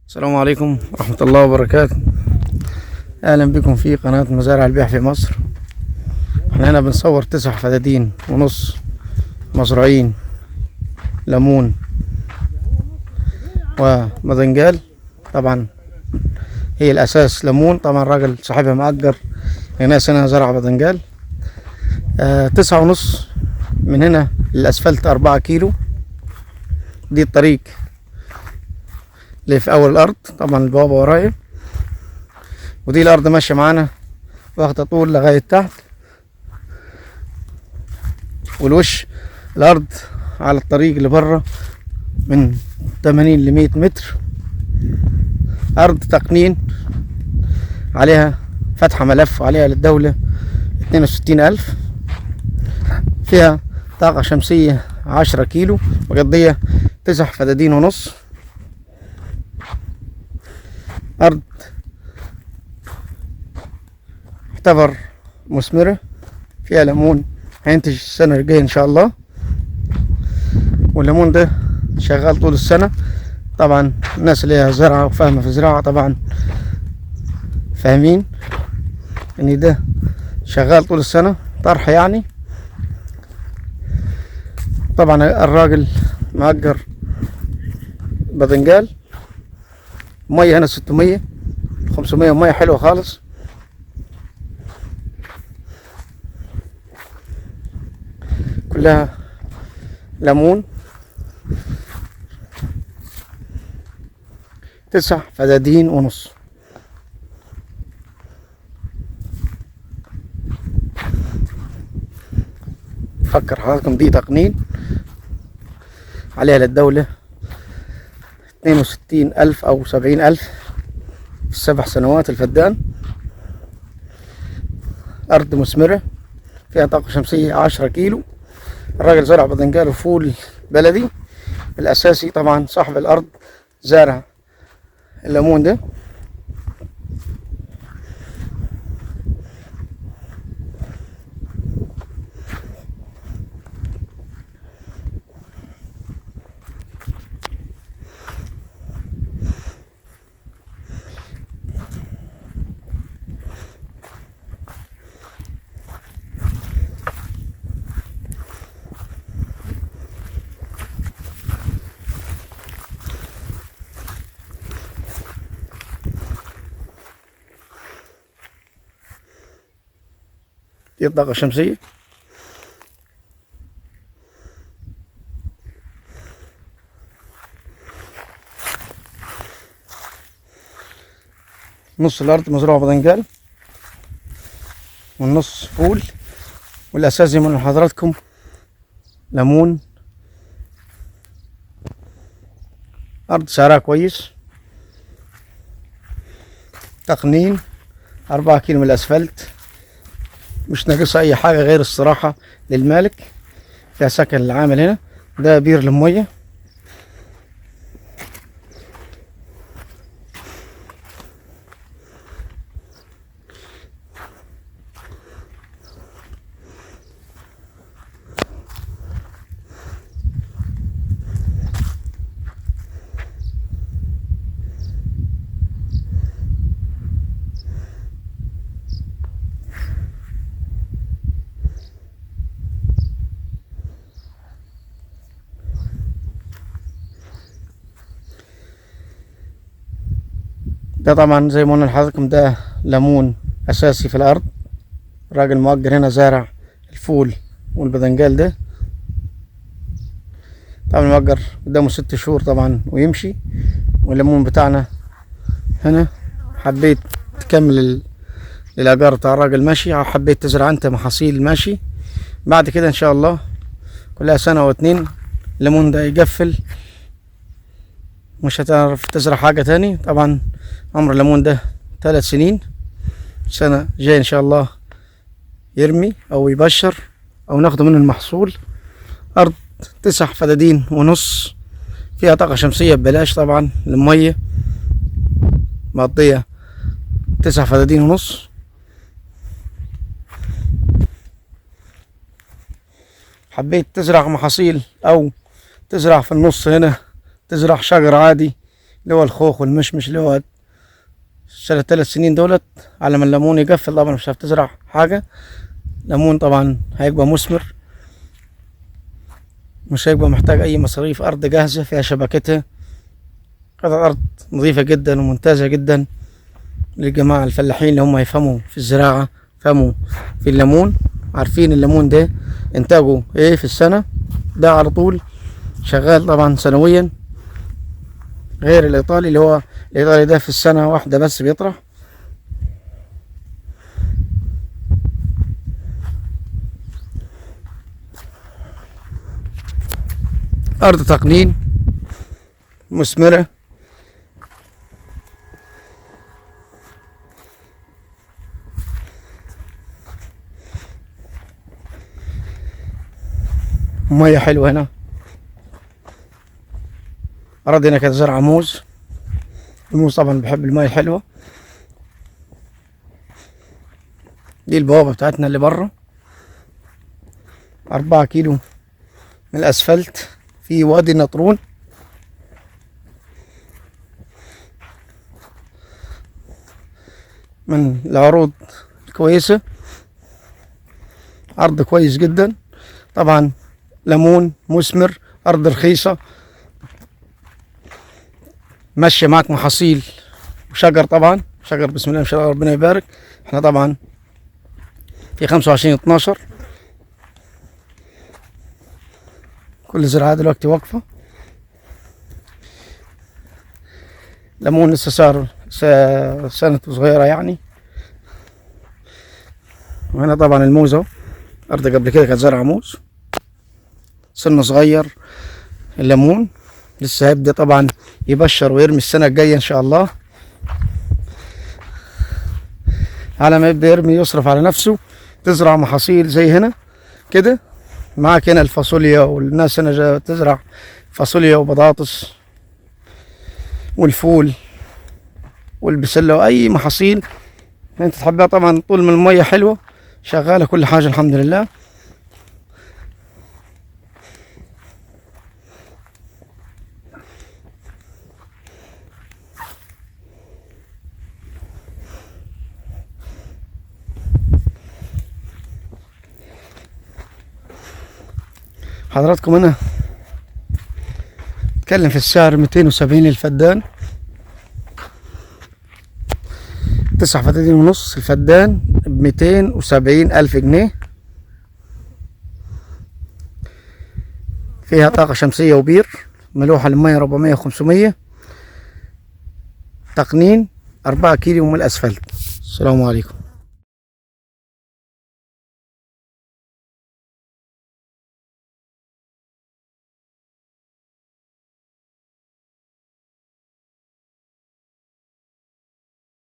السلام عليكم ورحمة الله وبركاته. أهلا بكم في قناة مزارع البيع في مصر. احنا هنا بنصور 9 فدادين ونص مزروعين ليمون وماذنجال. طبعا هي الأساس ليمون، طبعا الراجل صاحبها مأجر لناس هنا زرع باذنجان. 9.5 من هنا للأسفلت 4 كيلو. دي الطريق اللي في أول الأرض، طبعا البوابة ورايا، ودي الأرض ماشية معانا واخدة طول لغاية تحت، والوش الأرض على الطريق اللي بره من 80 ل 100 متر. أرض تقنين عليها فتحة ملف وعليها للدولة 62,000. فيها طاقة شمسية 10 كيلو، مقضية 9 فدادين ونص. أرض تعتبر مثمرة، فيها ليمون هينتج السنة الجاية إن شاء الله، والليمون ده شغال طول السنة. طبعا الناس اللي هي زرعة وفاهمة في زراعة طبعا فاهمين إن ده شغال طول السنة طرح يعني. طبعا الراجل مأجر باذنجان، مية هنا 600 500، مية حلوة خالص. كلها ليمون. 9 فدادين ونص. فكر حضراتكم دي تقنين عليها للدولة 62,000 أو 70,000 في 7 سنوات الفدان. أرض مثمرة فيها طاقة شمسية 10 كيلو. الراجل زرع باذنجان وفول بلدي الأساسي. طبعا صاحب الأرض زارع الليمون ده. دي الطاقة الشمسية. نص الأرض مزروعة باذنجان والنص فول، والأساس زي ما قلنا لحضراتكم ليمون. أرض سعرها كويس، تقنين 4 كيلو من الأسفلت، مش ناقصها أي حاجة غير الصراحة للمالك. فيها سكن العامل هنا، ده بير للمية. ده طبعا زي ما قلنا لحضراتكم ده ليمون اساسي في الارض. الراجل مؤجر هنا زارع الفول والباذنجان ده. طبعا مؤجر قدامه 6 شهور طبعا ويمشي. والليمون بتاعنا هنا حبيت تكمل الاجار بتاع الراجل ماشي، او حبيت تزرع انت محاصيل ماشي. بعد كده ان شاء الله كلها سنة او 2 الليمون ده يقفل، مش هتعرف تزرع حاجة تاني. طبعا عمر الليمون ده 3 سنين، سنة جاية ان شاء الله يرمي او يبشر او ناخده منه المحصول. ارض 9 فدادين ونص، فيها طاقة شمسية ببلاش طبعا للمية، مقضية 9 فدادين ونص. حبيت تزرع محاصيل او تزرع في النص هنا، تزرع شجر عادي اللي هو الخوخ والمشمش، اللي هو سنة 3 سنين دولت على ما الليمون يقفل. طبعا مش هتعرف تزرع حاجة. ليمون طبعا هيبقى مثمر، مش هيبقى محتاج أي مصاريف. أرض جاهزة فيها شبكتها، قطعة أرض نظيفة جدا وممتازة جدا للجماعة الفلاحين اللي هم يفهموا في الزراعة، فهموا في الليمون، عارفين الليمون ده إنتاجه إيه في السنة. ده على طول شغال طبعا سنويا، غير الإيطالي اللي هو الإيطالي ده في السنة واحدة بس بيطرح. أرض تقنين مثمرة. مية حلوة هنا. أراضي هنا كانت زرعة موز. الموز طبعا بحب المية الحلوة. دي البوابة بتاعتنا اللي بره، 4 كيلو من الأسفلت في وادي النطرون. من العروض الكويسة، عرض كويس جدا. طبعا ليمون مثمر، أرض رخيصة، ماشية معك محاصيل وشجر. طبعا شجر بسم الله ما شاء الله ربنا يبارك. احنا طبعا في 25/12، كل الزراعة دلوقتي واقفة. ليمون لسه صار سنته صغيرة يعني. وهنا طبعا الموز اهو، أرض قبل كده كانت زرعة موز، سنه صغير. الليمون لسه هيبدأ طبعا يبشر ويرمي السنة الجاية إن شاء الله. على ما يبدأ يرمي يصرف على نفسه. تزرع محاصيل زي هنا كده، معاك هنا الفاصوليا، والناس هنا تزرع فاصوليا وبطاطس والفول والبسلة وأي محاصيل انت تحبها. طبعا طول ما المية حلوة شغالة كل حاجة الحمد لله. حضراتكم هنا اتكلم في السعر 270 الفدان، 9 فدادين ونص الفدان ب270,000 جنيه. فيها طاقة شمسية وبير، ملوحة للمية 400 و500، تقنين 4 كيلو من الأسفلت. السلام عليكم.